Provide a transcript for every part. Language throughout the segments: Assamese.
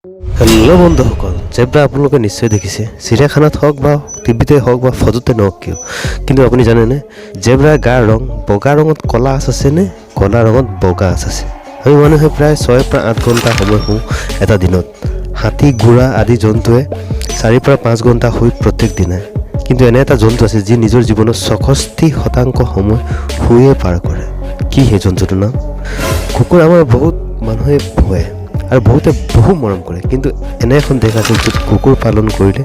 হেল্ল' বন্ধুসকল, জেব্ৰা আপোনালোকে নিশ্চয় দেখিছে, চিৰিয়াখানাত হওক বা টিভিতে হওক বা ফটোতে নহওক কিয়। কিন্তু আপুনি জানেনে জেব্ৰাৰ গাৰ ৰং বগা ৰঙত ক'লা আঁচ আছেনে ক'লা ৰঙত বগা আঁচ আছে? আমি মানুহে প্ৰায় 6ৰ পৰা 8 ঘণ্টা সময় শুওঁ এটা দিনত। হাতী, ঘোঁৰা আদি জন্তুৱে 4ৰ পৰা 5 ঘণ্টা শুই প্ৰত্যেক দিনাই। কিন্তু এনে এটা জন্তু আছে যি নিজৰ জীৱনৰ 66% সময় শুয়ে পাৰ কৰে। কি সেই জন্তুটোৰ নাম? কুকুৰ আমাৰ বহুত মানুহে পোহে আৰু বহুতে বহু মৰম কৰে। কিন্তু এনে এখন দেশ আছে য'ত কুকুৰ পালন কৰিলে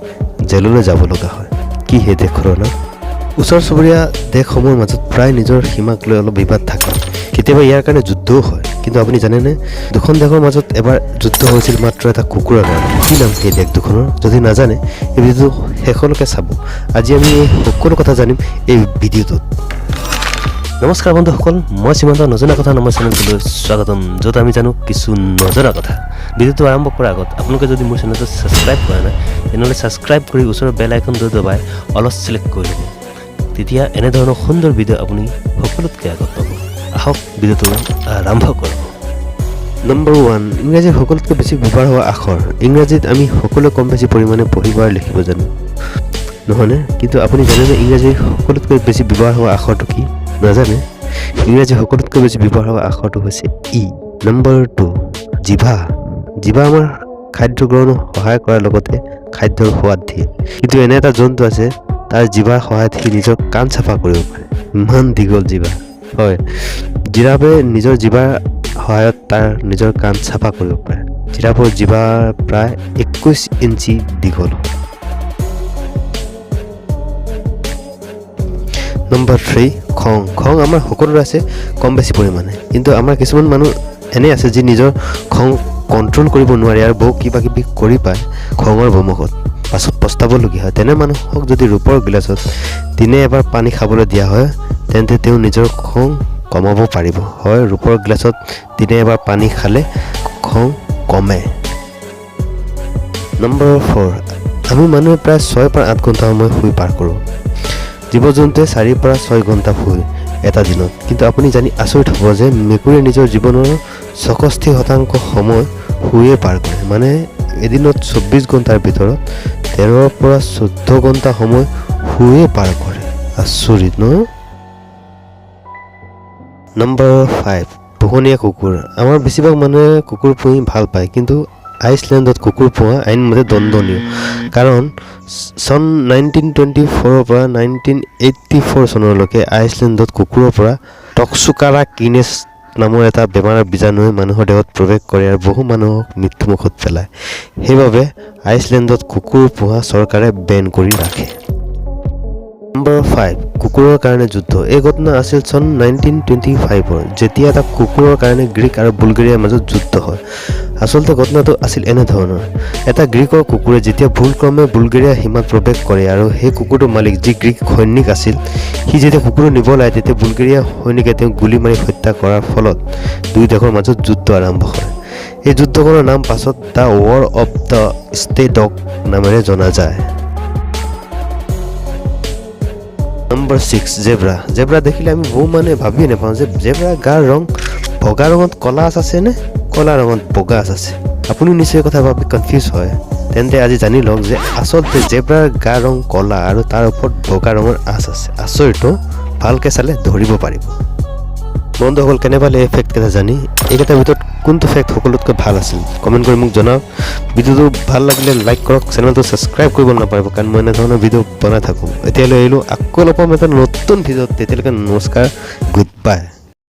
জেললৈ যাব লগা হয়। কি সেই দেশখনৰ নাম? ওচৰ চুবুৰীয়া দেশসমূহৰ মাজত প্ৰায় নিজৰ সীমাক লৈ অলপ বিবাদ থাকে। কেতিয়াবা ইয়াৰ কাৰণে যুদ্ধও হয়। কিন্তু আপুনি জানেনে দুখন দেশৰ মাজত এবাৰ যুদ্ধ হৈছিল মাত্ৰ এটা কুকুৰৰ কাৰণে? কি নাম সেই দেশ দুখনৰ? যদি নাজানে, এই ভিডিঅ'টো শেষলৈকে চাব। আজি আমি এই সকলো কথা জানিম এই ভিডিঅ'টোত। নমস্কাৰ বন্ধুসকল, মই সীমান্ত, নজনা কথা নামৰ চেনেলটোলৈ স্বাগতম, য'ত আমি জানো কিছু নজনা কথা। ভিডিঅ'টো আৰম্ভ কৰাৰ আগত আপোনালোকে যদি মোৰ চেনেলটো ছাবস্ক্ৰাইব কৰা নাই, তেনেহ'লে ছাবস্ক্ৰাইব কৰি ওচৰৰ বেল আইকনটো দবাই অলপ চিলেক্ট কৰি ল'ব। তেতিয়া এনেধৰণৰ সুন্দৰ ভিডিঅ' আপুনি সকলোতকৈ আগত পাব। আহক, ভিডিঅ'টো আৰম্ভ কৰোঁ। নম্বৰ 1, ইংৰাজীৰ সকলোতকৈ বেছি ব্যৱহাৰ হোৱা আখৰ। ইংৰাজীত আমি সকলোৱে কম বেছি পৰিমাণে পঢ়িব আৰু লিখিব জানো, নহয়নে? কিন্তু আপুনি জানেনে ইংৰাজীৰ সকলোতকৈ বেছি ব্যৱহাৰ হোৱা আখৰটো কি? নাজানে? ইংৰাজী সকলোতকৈ বেছি ব্যৱহাৰ হোৱা আখৰটো হৈছে ই। নম্বৰ 2, জিভা। জিভা আমাৰ খাদ্য গ্ৰহণত সহায় কৰাৰ লগতে খাদ্যৰ সোৱাদ দিয়ে। কিন্তু এনে এটা জন্তু আছে, তাৰ জিভাৰ সহায়ত সি নিজৰ কাণ চাফা কৰিব পাৰে। ইমান দীঘল জিভা হয়। জিৰাফে নিজৰ জিভাৰ সহায়ত তাৰ নিজৰ কাণ চাফা কৰিব পাৰে। জিৰাফৰ জিভা প্ৰায় 21 ইঞ্চি দীঘল হয়। নম্বৰ 3, খং। খং আমাৰ সকলোৰে আছে কম বেছি পৰিমাণে। কিন্তু আমাৰ কিছুমান মানুহ এনে আছে যি নিজৰ খং কণ্ট্ৰল কৰিব নোৱাৰে আৰু বহু কিবা কিবি কৰি পায় খঙৰ ভমকত, পাছত পস্তাবলগীয়া হয়। তেনে মানুহক যদি ৰূপৰ গিলাচত দিনে এবাৰ পানী খাবলৈ দিয়া হয়, তেন্তে তেওঁ নিজৰ খং কমাব পাৰিব। হয়, ৰূপৰ গিলাচত দিনে এবাৰ পানী খালে খং কমে। নম্বৰ 4, আমি মানুহে প্ৰায় 6ৰ পৰা 8 ঘণ্টা সময় শুই পাৰ কৰোঁ। জীৱ জন্তুৱে 4ৰ পৰা 6 ঘণ্টা শুৱে এটা দিনত। কিন্তু আপুনি জানি আচৰিত হ'ব যে মেকুৰীয়ে নিজৰ জীৱনৰ 66% সময় শুয়ে পাৰ কৰে। মানে এদিনত 24 ঘণ্টাৰ ভিতৰত 13ৰ পৰা 14 ঘণ্টা সময় শুয়ে পাৰ কৰে। আচৰিত ন? নম্বৰ 5, পোহনীয়া কুকুৰ। আমাৰ বেছিভাগ মানুহে কুকুৰ পুহি ভাল পায়। কিন্তু আইচলেণ্ডত কুকুৰ পোহা আইনমতে দণ্ডনীয়। কাৰণ চন 1924ৰ পৰা 1984 চনলৈকে আইচলেণ্ডত কুকুৰৰ পৰা টক্সোকাৰা কিনেছ নামৰ এটা বেমাৰৰ বীজাণুৱে মানুহৰ দেহত প্ৰৱেশ কৰে আৰু বহু মানুহক মৃত্যুমুখত পেলায়। সেইবাবে আইচলেণ্ডত কুকুৰ পোহা চৰকাৰে বেন কৰি ৰাখে। নম্বৰ 5, কুকুৰৰ কাৰণে যুদ্ধ। এই ঘটনা আছিল চন 1925ৰ, যেতিয়া এটা কুকুৰৰ কাৰণে গ্ৰীক আৰু বুলগেৰিয়াৰ মাজত যুদ্ধ হয়। আচলতে ঘটনাটো আছিল এনেধৰণৰ। এটা গ্ৰীকৰ কুকুৰে যেতিয়া ভুলক্ৰমে বুলগেৰিয়া সীমাত প্ৰৱেশ কৰে আৰু সেই কুকুৰটোৰ মালিক যি গ্ৰীক সৈনিক আছিল, সি যেতিয়া কুকুৰটো নিব লাগে, তেতিয়া বুলগেৰিয়া সৈনিকে তেওঁক গুলী মাৰি হত্যা কৰাৰ ফলত দুয়ো দেশৰ মাজত যুদ্ধ আৰম্ভ হয়। এই যুদ্ধখনৰ নাম পাছত The War of the Stray Dog নামেৰে জনা যায়। Number 6, zebra. জেব্ৰা দেখিলে আমি বহু মানুহে ভাবিয়ে নাপাওঁ যে জেব্ৰাৰ গাৰ ৰং বগা ৰঙত ক'লা আঁচ আছে নে ক'লা ৰঙত বগা আঁচ আছে। আপুনি নিশ্চয় কথা ভাবি কনফিউজ হয়। তেন্তে আজি জানি লওক যে আচলতে জেব্ৰাৰ গাৰ ৰং ক'লা আৰু তাৰ ওপৰত বগা ৰঙৰ আঁচ আছে। আচৰিত ন? ভালকৈ চালে ধৰিব পাৰিব। বন্ধুসকল, কেনে পালে এই ফেক্টকেইটা জানি? এইকেইটাৰ ভিতৰত কোনটো ফেক্ট সকলোতকৈ ভাল আছিল, কমেণ্ট কৰি মোক জনাওক। ভিডিঅ'টো ভাল লাগিলে লাইক কৰক, চেনেলটো ছাবস্ক্ৰাইব কৰিব নাপাহৰিব, কাৰণ মই এনেধৰণৰ ভিডিঅ' বনাই থাকোঁ। এতিয়ালৈ আহিলোঁ, আকৌ লগ পাম এটা নতুন ভিডিঅ'ত। তেতিয়ালৈকে নমস্কাৰ, গুড বাই।